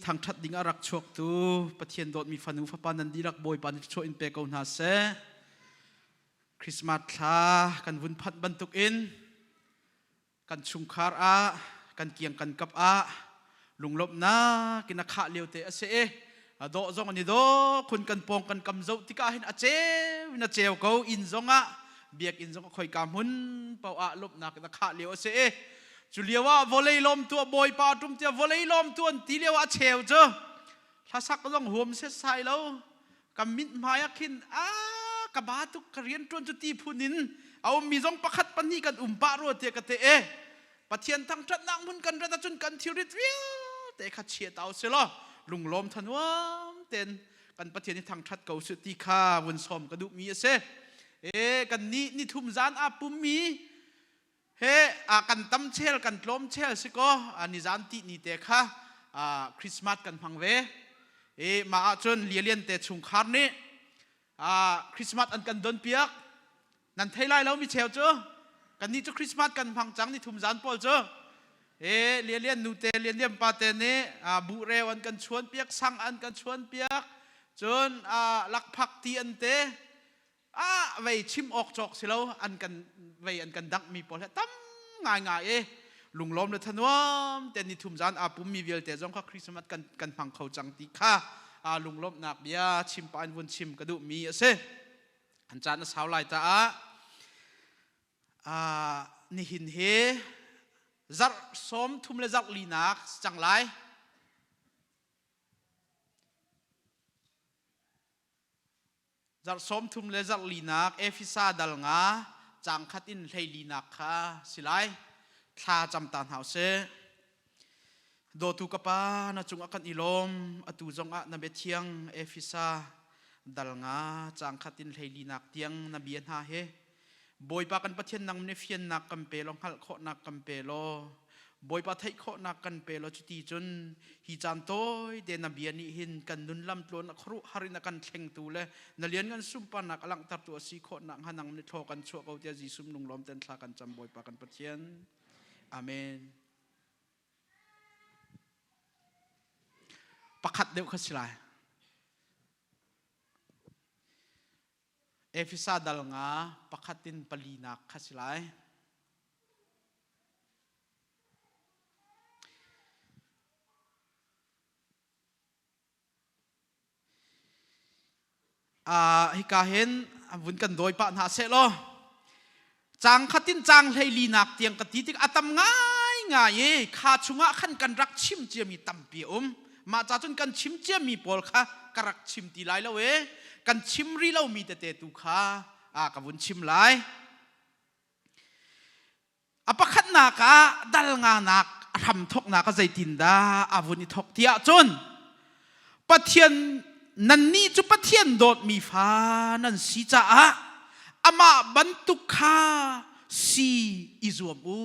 thangṭhat ding ah rak chuaktu Pathian dawtmi fanu fapa nan dihlak Bawipa nih thluachuah in pe ko hna seh. Christmas thla kan vun phanh bantukin kan chungkhar ah kan kiang kan kap ah lunglawmhnak in a khah lio te a si i dawh zong an i daw khun kan pawng kan kam zoh tikah hin a ceu in a ceu ko inn zong ah biakinn zong a khoika hmun paoh ah lawmhnak in a khah lio a si i cu lio ah vawlei lawm tu bawipa tum tia vawlei lawm tu an ti lio ah a cheu cu hlasak zong huam set sai lo ka mit hmai ah khin a ka ba tuk ka rian ṭuan cu ti phun in a ummi zong pakhat pahnih kan um pah rua tiah ka te e Pathian thangṭhatnak hmun kan rat ahcun kan thilrit vialte kha chia ta usih law lunglawm thanuam tein kan Pathian hi thangṭhat ko usih ti kha vun sawm ka duhmi a si. E kan nih nithum zan aa pummi he a kan tam chel kan tlawm chel si kaw nizan ti ni te kha Christmas kan hmang ve. E mah ahcun lialian te chungkhar nih Christmas an kan don piak. Nan thei lai lo mi cheu cu kannih cu Christmas kan hmang cang ni thum zan pawl cu e lian nu te lian lian pa te nih buhreu an kan chuan piak sang an kan chuan piak cun lakphak ti an te a vei chim awk cawk si lo an kan vei an kan dangh mi pawl he tam ngai ngai e lunglawm le thanuam te ni thum zan aa pum mi vialte zong kha Christmas kan kan hmang kho cang ti kha lunglawmhnak bia chim pa in vun chim ka duh mi a si. An caan a sau lai caah nihin hi zarh sawm thum le zarh linak si cang lai. Zarh sawm thum le zarh linak Efesa dal nga caang khat in hlei linak kha si lai. Thla cam ta hna usih. Dawtu ka Pa, na cungah kan i lawm. Atu zongah na biathiang Efesa dal nga caang khat in hleilinak tiang na bia hna he Bawipa kan Pathian nang nih fiannak kan pe law hngalh khawhnak kan pe law Bawipa theih khawhnak kan pe law cuti cun hi caan tawi te na bia nih hin kan nun lam tluan a khuaruahhar in a kan thlengtu le na lian ngan sunparnak a langhtertu a si khawhnak hnga nang nih thlaw kan chuah ko tiah Jesuh lunglawm ten thla kan cam Bawipa kan Pathian. Amen. Pakhat deuh kha si lai. Efesa dal nga pakhat in palinak kha si lai. Hika hin vun kan dawi pah hna seh law caang khat in caang hleilinak tiang ka ti tik a tam ngaingai i kha chungah khan kan rak chim ciami tampi a um. Mah ca cun kan chim ciami pawl kha ka rak chim ti lai lo i kan chim rih lomi tete tu kha ka vun chim lai. A pakhatnak ah dal nganak a hramthawknak ah zeitindah a vun i thawk ti ahcun Pathian nannih cu Pathian dawtmi fa nan si caah amah bantuk kha si i zuam u.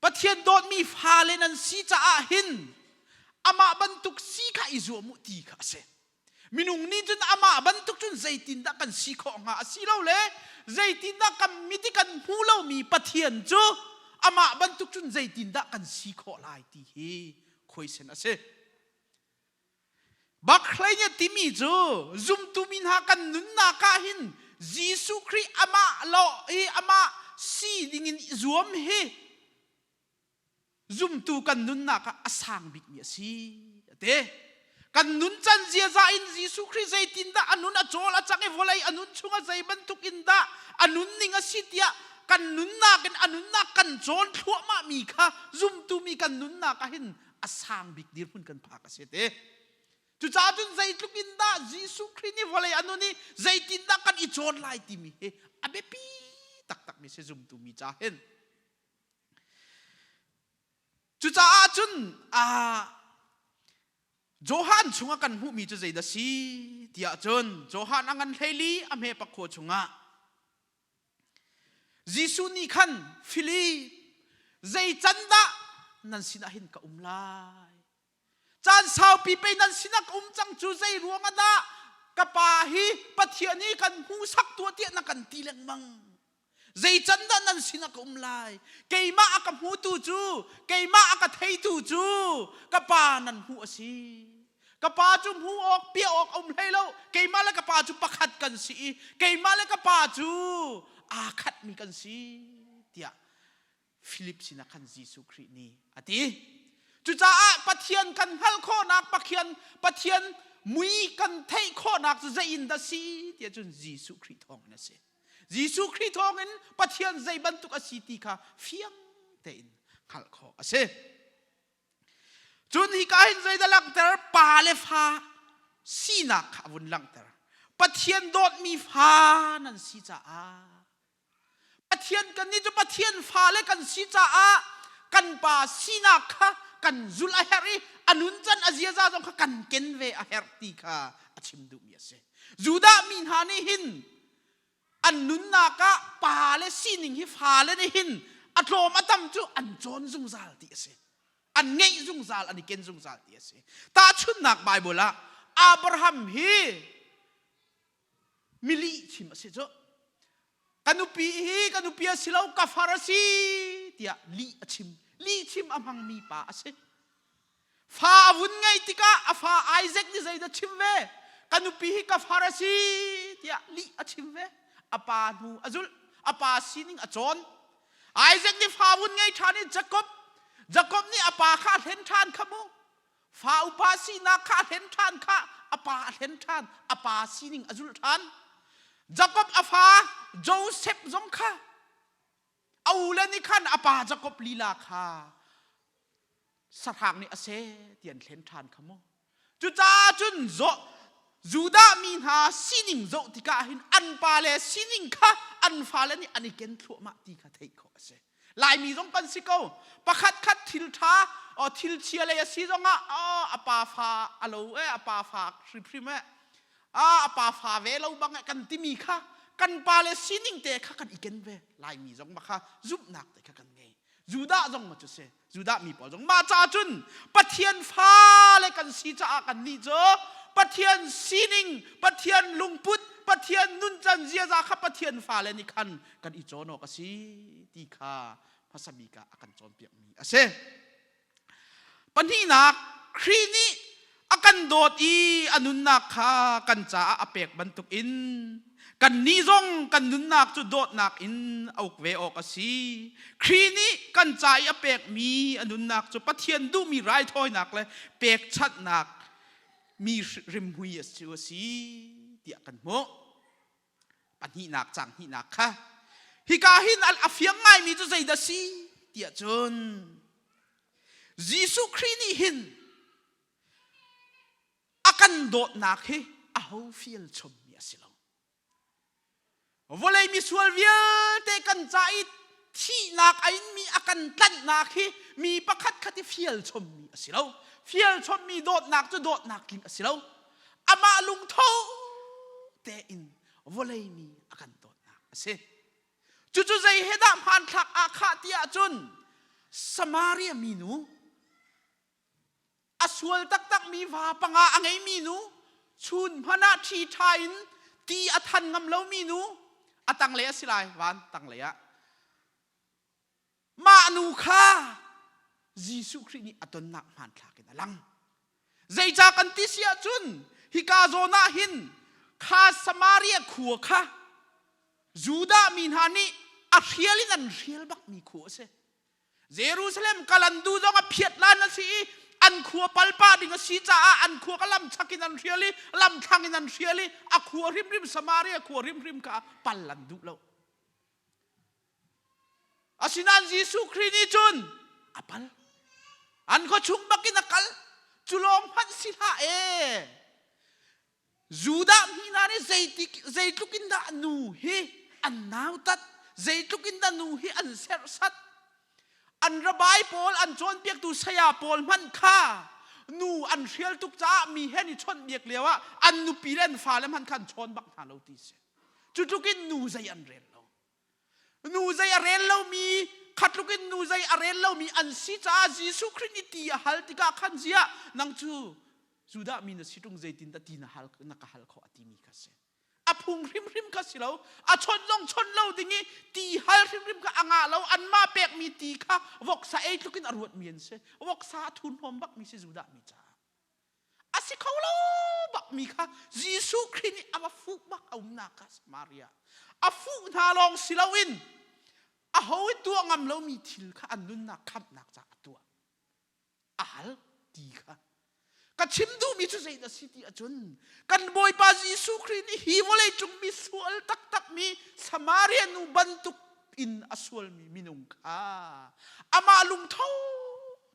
Pathian dawtmi fale nan si caah hin amah bantuk si kha i zuam u ti kha a si. Minung nih cun amah bantuk cun zeitindah kan si khawh hnga asilole zeitindah kan mit i kan hmu lomi Pathian cu amah bantuk cun zeitindah kan si khawh lai ti hi khuaisen a si. Bakhlei nih timi cu zumtu mi hna kan nunnak ah hin Jesuh Khrih amah lo i amah si dingin i zuam hi zumtu kan nunnak ah a sang bikmi a si a ti. Kan nun can ziaza in Jesuh Khrih zeitindah a nun a cawl a cang i vawlei a nun chungah zei bantuk in dah a nunning a si tiah kan nunnak in a nunnak kan cawn thluahmah mi kha zumtu mi kan nunnak ah hin a sang bik dirhmun kan phak a si te. Cucaah cun zeitluk in dah Jesuh Khrih nih vawlei a nun i zeitindah kan i cawn lai timi hi a biapi taktak mi si zumtu mi ca hin. Cucaah cun Johan chungah kan hmuhmi cu zeidah si tiah cun Johan a ngan hleili a hme pakhua chungah Jesuh nih khan Filip zei can dah nan sinah hin ka um lai caan saupi pei nan sinah ka um cang cu zei ruangah dah ka pa hi Pathian hi kan hmuhsak tuah tiah na kan ti lengmang. Zei can dah nan sinah ka um lai? Keimah a ka hmutu cu, keimah a ka theitu cu ka pa nan hmuh a si. Ka pa cu hmuh awk, piah awk a um hlei lo. Keimah le ka pa cu pakhat kan si i keimah le ka pa cu aa khatmi kan si tiah Philip sinah khan Jesuh Khrih nih a ti. Cucaah Pathian kan hngalh khawhnak, Pathian Pathian mui kan theih khawhnak cu zei in dah si tiah cun Jesuh Khrih thawngin a si. Jesuh Khrih thawngin Pathian zei bantuk a si ti kha fiang tein hngalh khawh a si. Cun hika hin zeidah langhter? Pa le fa sinak kha a vun langhter. Pathian dawtmi fa nan si caah Pathian kannih cu Pathian fale kan si caah kan pa sinak kha kan zulh a herh i a nuncan a ziaza zong kha kan ken ve a herh ti kha a chim duhmi a si. Judah mi hna nih hin an nunnak ah pale sining hi fale nih hin a tlawm a tam cu an cawn zungzal ti a si. An ngeih zungzal, an i ken zungzal ti a si. Tahchunhnak Bible ah Abraham hi milih chim a si cu. Ka nupi hi ka nupi a si lo, ka far a si tiah lih a chim. Lih chim a hmangmi pa a si. Fa a vun ngeih tikah a fa Isaac nih zeidah chim ve? Ka nupi hi ka far a si tiah lih a chim ve. A pa hnu a zulh. A pa sining a cawn. Isaac nih fa vun ngei ṭhan i Jacob Jacob nih a pa kha a hlen ṭhan kha mu. Fa upa sinak kha a hlen ṭhan kha a pa a hlen ṭhan. A pa sining a zulh ṭhan. Jacob a fa Joseph zong kha a ule nih khan a pa Jacob lila kha sahrang nih a seh ti an thlen ṭhan kha mu. Cucaah cun zoh Judah mi hna sining zoh tikah hin an pale sining kha an fale nih an i ken thluahmah ti kha theih khawh a si. Laimi zong kan si ko. Pakhat khat thil ṭha o thil chia lei a si zongah a pa fa a lo e a pa fa hrimhrim e a pa fa ve lo bang e kan timi kha kan pale sining te kha kan i ken ve. Laimi zong ma kha zumhnak te kha kan ngei. Judah zong ma cu si. Judah mi pawl zong mah caah cun Pathian fale kan si caah kan nih cu Pathian sining, Pathian lungput, Pathian nuncan ziaza kha Pathian fale nih khan kan i cawn awk a si ti kha hmasa bik ah a kan cawnpiakmi a si. Pahnihnak, Khrih nih a kan dawt i a nunnak kha kan caah a pek bantukin kannih zong kan nunnak cu dawtnak in a uk ve awk a si. Khrih nih kan ca i a pekmi a nunnak cu Pathian duhmi raithawinak le pekchanhnak mi rimhmui a si tiah kan hmuh. Pahnihnak cang hnihnak kha hika hin a fiang ngaimi cu zeidah si tiah cun Jesuh Khrih nih hin a kan dawtnak hi aho fial chommi a si lo. Vawlei misual vialte kan ca i thihnak a inmi a kan tlanhnak hi mi pakhat khat i fial chommi a si lo. Fial chommi dawtnak cu dawtnak tling a si lo. Amah lungtho tein vawlei mi a kan dawtnak a si. Cucu zei he dah hmanthlak ah khah ti ahcun Samaria minu a sual taktakmi va panga a ngeimi nu chun hmanh ah ṭhi ṭha in ti a than ngam lomi nu a tanglei a si lai van tanglei ah mah nu kha Jesuh Khrih nih a tonnak hmanthlak in a lang. Zeicah kan ti si ahcun hika zawn ah hin kha Samaria khua kha Judah mi hna nih a hrial in an hrial bakmi khua a si. Jerusalem kal an duh zong a phiat lan a si i an khua palpah ding a si caah an khua ka lam chak in an hrial i lam thlang in an hrial i a khua hrimhrim Samaria khua hrimhrim kha pal an duh lo. Asinain Jesuh Khrih nih cun a pal. An khua chung bakin a kal. Cu lawng hmanh si hlah ee. Judah mi hna nih zeitik zeitluk in dah nu hi an nautat, zeitluk in dah nu hi an serhsat. An rabai pawl, an cawnpiaktu saya pawl hmanh kha nu an hrial tuk caah mi he an i chawnhbiak lio ah an nupi le an fale hmanh kha an chawn bak hna lo ti si. Cu tluk in nu zei an rel lo. Nu zei a rel lomi khatluk in nu zei a rel lomi an si caah Jesuh Khrih nih ti a hal tikah khan ziah nang cu Judah mi na si ṭung zeitin dah ti na hal na ka hal khawh a timi kha si. A phung hrimhrim kha si lo. A chawnh zong chawnh lo ding i ti hal hrimhrim kha a ngah lo. Anmah pekmi ti kha voksa ei tluk in a ruatmi an si. Voksa a thurhnawm bakmi si Judah mi caah. A si kho lo bakmi kha Jesuh Khrih nih a va fuh bak a umnak kha Samaria. A fuh hna lawng si loin a ho i tuah ngam lomi thil kha an nunnak khamhnak caah a tuah. A hal ti kha. Ka chim duhmi cu zeidah si ti ahcun kan Bawipa Jesuh Khrih nih hi vawlei cung mi sual taktakmi Samaria nu bantuk in a sualmi minung kha amah lungtho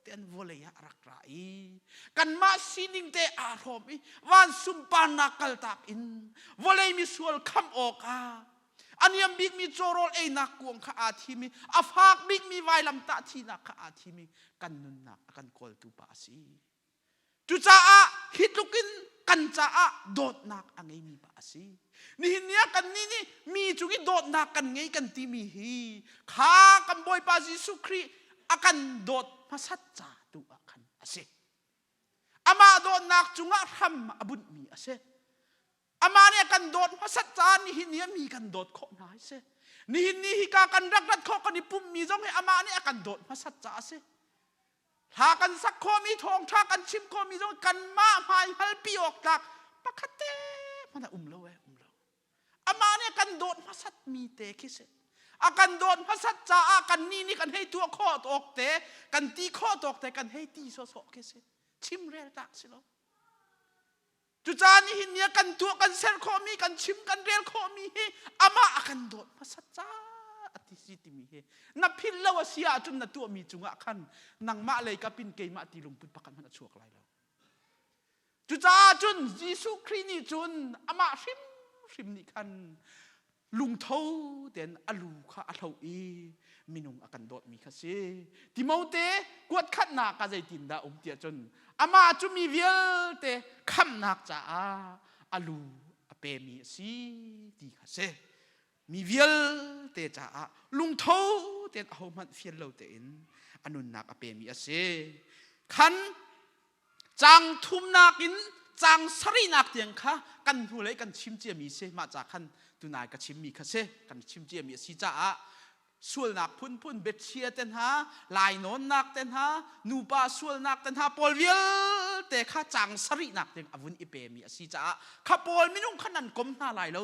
te an vawlei ah a rak ra i kanmah sining te aa hrawm i van sunparnak kaltak in vawlei misual khamh awkah a niam bikmi cawrawl einak kuang kha aa thim i a fak bikmi vailamtah thihnak kha aa thim i kan nunnak a kan kawltu pa a si. Cucaah hi tluk in kan caah dawtnak a ngeimi pa a si. Nihin ni ah kannih nih mi cung i dawtnak kan ngei kan timi hi kha kan Bawipa Jesuh Khrih a kan dawt hmasat ca tu ah khan a si. Amah dawtnak cungah hram a bunhmi a si. Amah nih a kan dawt hmasat caah nihin ni ah mi kan dawt khawh hna hi si. Nihin ni hika kan rak rat khawh kan i pumhmi zong hi amah nih a kan dawt hmasat caah a si. Hla kan sak khawhmi thawngṭha kan chim khawhmi zong kanmah hmai hngalpi awk tlak pakhat te hmanh a um lo eh um lo. Amah nih a kan dawt hmasat mi te khi si. A kan dawt hmasat caah kannih nih kan hei tuah khawh awk te kan ti khawh tawk te kan hei ti sawsawh khi si. Chimrel tlak si lo. Cucaah nihin ni ah kan tuah kan ser khawhmi kan chim kan rel khawhmi hi amah a kan dawt hmasat ca a ti si timi hi na philh lo a si ahcun na tuahmi cungah khan nangmah lei kapin keimah ti lungput pakhat hmanh a chuak lai lo. Cucaah cun Jesuh Khrih nih cun amah hrimhrim nih khan lungtho tein a lu kha a hloh i minung a kan dawtmi kha si. Timote kuat khatnak ah zeitindah um tiah cun amah cu mi vialte khamhnak caah a lu a pemi a si ti kha si. Mi vialte caah lungtho tein ahohmanh fial lo tein a nunnak a pemi a si. Khan Caang thumnak in caang sarihnak tiang kha kan hnulei kan chim ciami si. Mah ca khan tunai ka chimmi kha si. Kan chim ciami a si caah sualnak phunphun biachia te hna, lainawnnak te hna, nupa sualnak te hna pawl vialte kha caang sarihnak tiang a vun i pemi a si caah kha pawl minung kha nan kom hna lai lo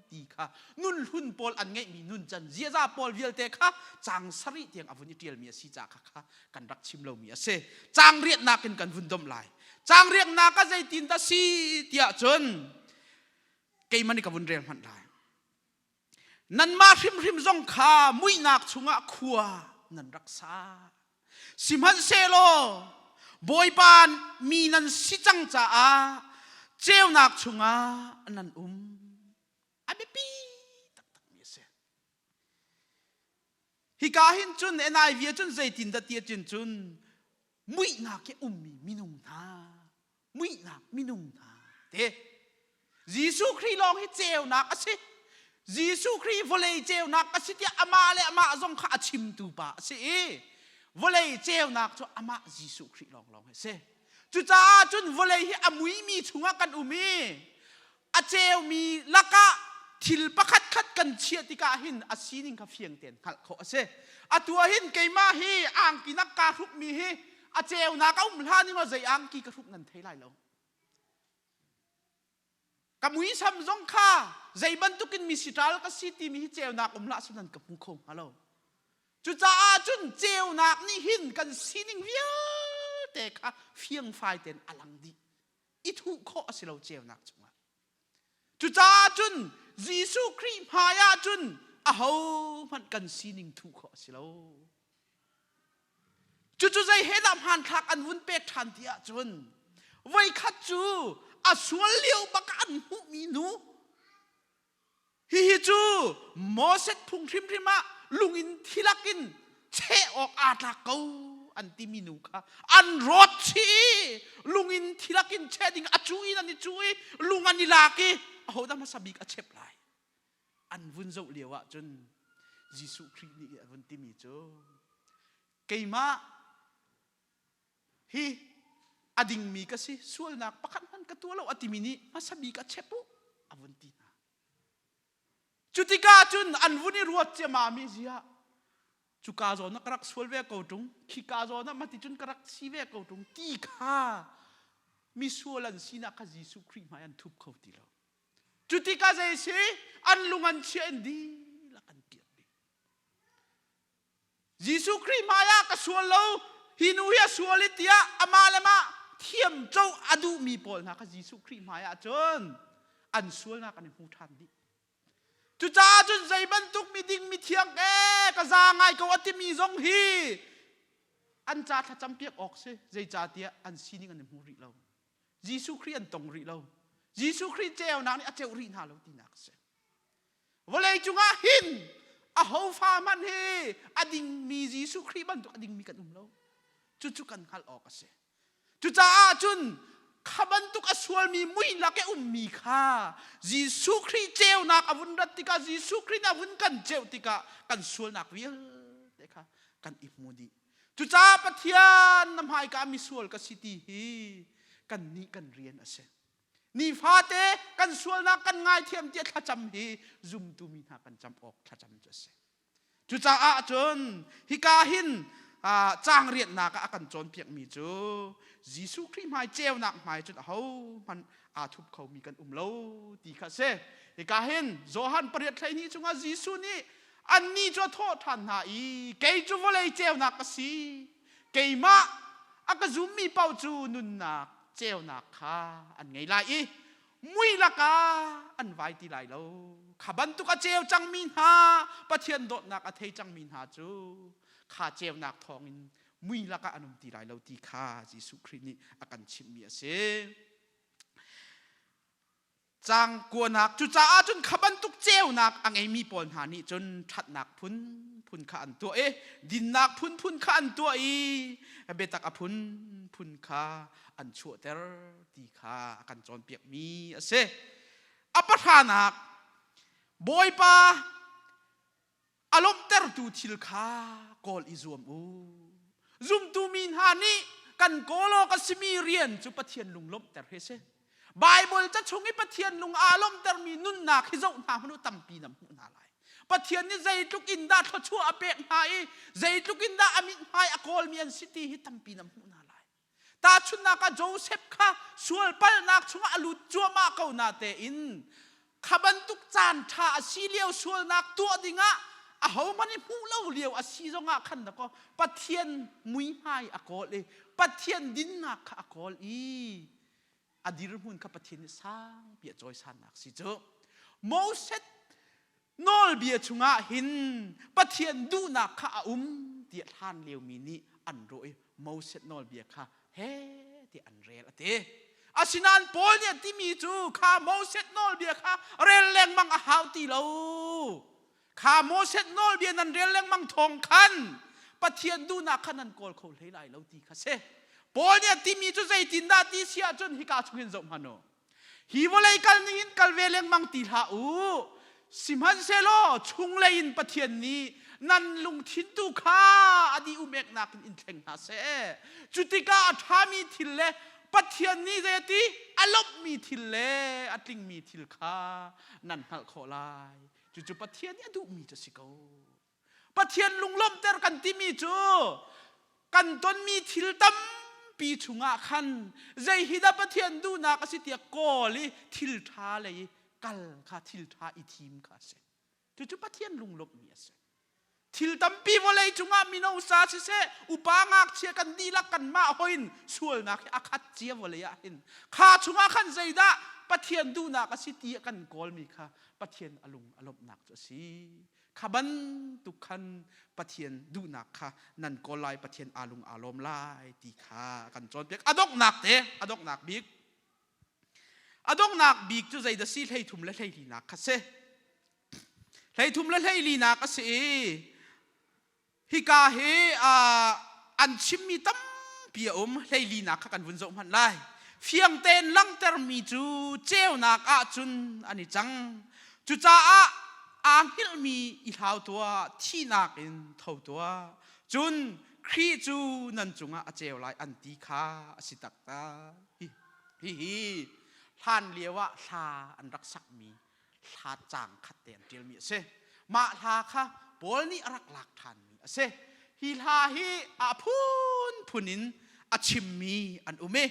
ti kha nun hlun pawl an ngeihmi nuncan ziaza pawl vialte kha caang sarih tiang a vun i ṭialmi a si caah kha kha kan rak chim lomi a si. Caang riatnak in kan vun domh lai. Caang riaknak ah zeitin dah si tiah cun keimah nih ka vun rel hmanh lai. Nanmah hrimhrim zong kha muihnak chungah khua nan rak sa. Sihmanhsehlaw Bawipa mi nan si cang caah ceunak chungah nan um. A biapi taktakmi a si. Hika hin cun NIV ah cun zeitindah ti ahcun cun muihnak i ummi minung hna, muihnak minung hna te. Jesuh Khrih lawng hi ceunak a si. Jesuh Khrih vawlei ceunak a si tiah amah le amah zong kha a chimtu pa a si i vawlei ceunak cu amah Jesuh Khrih lawnglawng hi a si. Cucaah cun vawlei hi a muimi chungah kan um i a ceumi lakah thil pakhat khat kan chiah tikah hin a sining kha fiang tein hngalh khawh a si. Atu ah hin keimah hi angki nak kaa hrukmi hi a ceunak a um hlan in maw zei angki ka hruk nan thei lai lo. Ka muisam zong kha zei bantukin mi sitral ka si timi hi ceunak um hlah nan ka hmu kho hnga lo. Cucaah cun ceunak nih hin kan sining vialte kha fiangfai tein a lang dih. I thuh khawh a si lo ceunak chungah. Cucaah cun Jesuh Khrih hmai ah cun ahohmanh kan sining thuh khawh a si lo. Cucu zei he dah hmanthlak an vun pek ṭhan ti ahcun voikhat cu a sual lio bak ah an hmuhmi nu Hihi cu Moses phung hrimhrim ah lung in thilak in cheh awk aa tlak ko an timi nu kha an rawt chih i lung in thilak in cheh ding a cu in an i cu i lung an i lak i ahodah hmasa bik a chep lai an vun zoh lio ah cun Jesuh Khrih nih a vun timi cu keimah hi a dingmi ka si sualnak pakhat hmanh ka tuah lo a timi nih hmasa bik a chep u a vun ti hna. Cu tikah cun an vun i ruat ciammam i ziah cuka zawn ah ka rak sual ve ko ṭung, khika zawn ah mati cun ka rak si ve ko ṭung ti kha misual an sinak kha Jesuh Khrih hmai an thup kho ti lo. Cu tikah zei si an lung an chia in dihlak an piat dih. Jesuh Khrih hmai ah ka sual lo, hi nu hi a sual i tiah amah le mah thiam co a duhmi pawl hna kha Jesuh Khrih hmai ah cun an sualnak an i hmu ṭhan dih. Cucaah cun zei bantuk miding mithiang e ka za ngai ko a timi zong hi an ca thlacam piak awk si zeicahtiah an sining an i hmu rih lo. Jesuh Khrih an tong rih lo. Jesuh Khrih ceunak nih a ceuh rih hna lo tinak a si. Vawlei cungah hin aho fa hmanh hi a dingmi Jesuh Khrih bantuk a dingmi kan um lo. Cucu kan hngalh awk a si. Cucaah cun kha bantuk a sualmi mui lak i ummi kha Jesuh Khrih ceunak a vun rat tikah Jesuh Khrih nih a vun kan ceuh tikah kan sualnak vialte kha kan i hmu dih. Cucaah Pathian na hmaika misual ka si ti hi kannih kan rian a si. Nifate kan sualnak kan ngaithiam tiah thlacam hi zumtu mi hna kan cam awk thlacam cu a si. Cucaah cun hika hin caang rianhnak ah a kan cawnpiakmi cu Jesuh Khrih hmai ceunak hmai cun ahohmanh aa thup khomi kan um lo ti kha a si. Hika hin Johan 8:12 chungah Jesuh nih annih cu a thawh ṭhan hna i kei cu vawlei ceunak ka si. Keimah a ka zummi paoh cu nunnak ceunak kha an ngei lai i mui lakah an vai ti lai lo. Kha bantuk a ceu cangmi hna, Pathian dawtnak a thei cangmi hna cu kha ceunak thawngin mui lakah an um ti lai lo ti kha Jesuh Khrih nih a kan chimhmi a si. Caang kuanak cucaah cun kha bantuk ceunak a ngeimi pawl hna nih cun ṭhatnak phunphun kha an tuah i dinnak phunphun kha an tuah i biatak a phunphun kha an chuahter ti kha a kan cawnpiakmi a si. A pahranak Bawipa a lawmhtertu thil kha kawl i zuam u. Zumtu mi hna nih kan kawl awk a simi rian cu Pathian lung lawmhter hi a si. Baibal ca chung i Pathian lung aa lawmhtermi nunnak hi zoh hna hmanh u tampi na hmuh hna lai. Pathian nih zeitluk in dah thluachuah a pek hna i zeitluk in dah a mithmai a kawlmi an si ti hi tampi na hmuh hna lai. Tahchunhnak ah Joseph kha sual palhnak chungah a lut cuahmah ko na tein kha bantuk caan ṭha a si lio sualnak tuah dingah ahohmanh i hmuh lo lio a si zongah khan dakaw Pathian muihmai a kawl i Pathian dinnak kha a kawl i a dirhmun kha Pathian nih sangpi a cawisannak si cu Moses nawlbia chungah hin Pathian duhnak kha a um tiah hlan liomi nih an ruah i Moses nawlbia kha he tiah an rel a ti. Asinain Paul nih a timi cu kha Moses nawlbia kha rel lengmang a hau ti lo. Kha Moses nawlbia nan rel lengmang thawng khan Pathian duhnak kha nan kawl kho hlei lai lo ti kha si. Paul nih a timi cu zeitindah ti si ahcun hika chung hin zoh hmanh u. Hi vawlei kal ning in kal ve lengmang ti hlah u. Sihmanhsehlaw chunglei in Pathian nih nan lungthin tu kha a dih um eknak in in thleng hna seh. Cu tikah a ṭhami thil le Pathian nih zei a ti? A lawmhmi thil le a tlingmi thil kha nan hngalh khawh lai. Cucu Pathian nih a duhmi cu a si ko. Pathian lunglawmhter kan timi cu kan tonmi thil tampi chungah khan zei hi dah Pathian duhnak a si tiah kawl i thil ṭha lei i kal kha thil ṭha i thim kha a si. Cucu Pathian lunglawmhmi a si. Thil tampi vawlei cungah mino sa siseh upa ngakchia kan dihlak kanmah hoin sualnak hi a khat cia vawlei ah hin kha chungah khan zeidah Pathian duhnak a si ti kan kawlmi kha Pathian a lung a lawmhnak cu a si. Kha bantuk khan Pathian duhnak kha nan kawl lai, Pathian aa lung aa lawm lai ti kha a kan cawnpiak. A donghnak te, a donghnak bik. A donghnak bik cu zeidah si 13 le 14nak kha si. 13 le 14nak a si i Hika hi an chimmi tampi a um. Hleilinak kha kan vun zoh hmanh lai. Fiang tein langhtermi cu ceunak ahcun an i cang. Cucaah aa hngilhmi i hlau tuah, thihnak in tho tuah. Cun Khrih cu nan cungah a ceu lai an ti kha a si taktak. Hihi hlan lio ah hla an rak sakmi. Hla caang khat te an ṭialmi a si. Mah hla kha Paul nih a rak lak ṭhanmi a si. Hi hla hi a phunphun in a chimmi an um i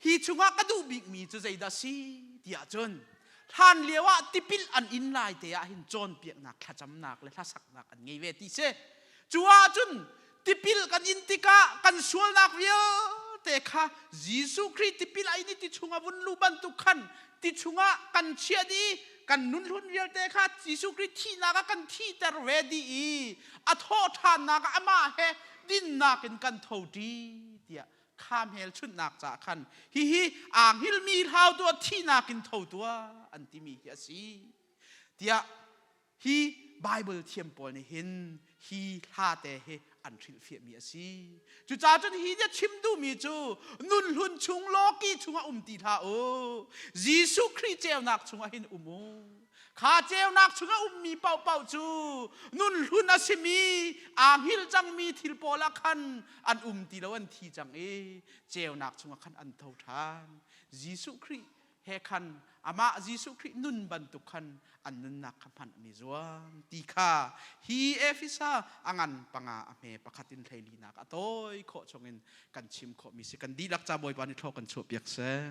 hi chungah ka duh bikmi cu zeidah si tiah cun hlan lio ah tipil an in lai te ah hin cawnpiaknak thlacamnak le hlasaknak an ngei ve ti si. Cu ahcun tipil kan in tikah kan sualnak vialte kha Jesuh Khrih tipil a in i ti chungah vun luh bantuk khan ti chungah kan chiah dih i kan nunhlun vialte kha Jesuh Khrih thihnak ah kan thihter ve dih i a thawh ṭhannak ah amah he dinnak in kan tho ṭi tiah kha hmelchunhnak caah khan hihi aa hngilmi hlau tuah thihnak in tho tuah an timi hi a si tiah Hi Bible thiam pawl nih hin hi hla te hi an hrilhfiahmi a si. Cucaah cun hi nih chim duhmi cu nun hlun chung lawki chungah um ti hlah u. Jesuh Khrih ceunak chungah hin um u. Kha ceunak chungah ummi paohpaoh cu nun hlun a simi aa hngilh cangmi thil pawl ah khan an um ti lo an thi cang i ceunak chungah khan an tho ṭhan. Jesuh Khrih he khan amah Jesuh Khrih nun bantuk khan an nunnak kha hman an i zuam ti kha hi Efesa a ngan panga a hme pakhat in hleilinak a tawi khawh chungin kan chim khawhmi si. Kan dihlak ca Bawipa nih thlaw kan chuahpiak seh.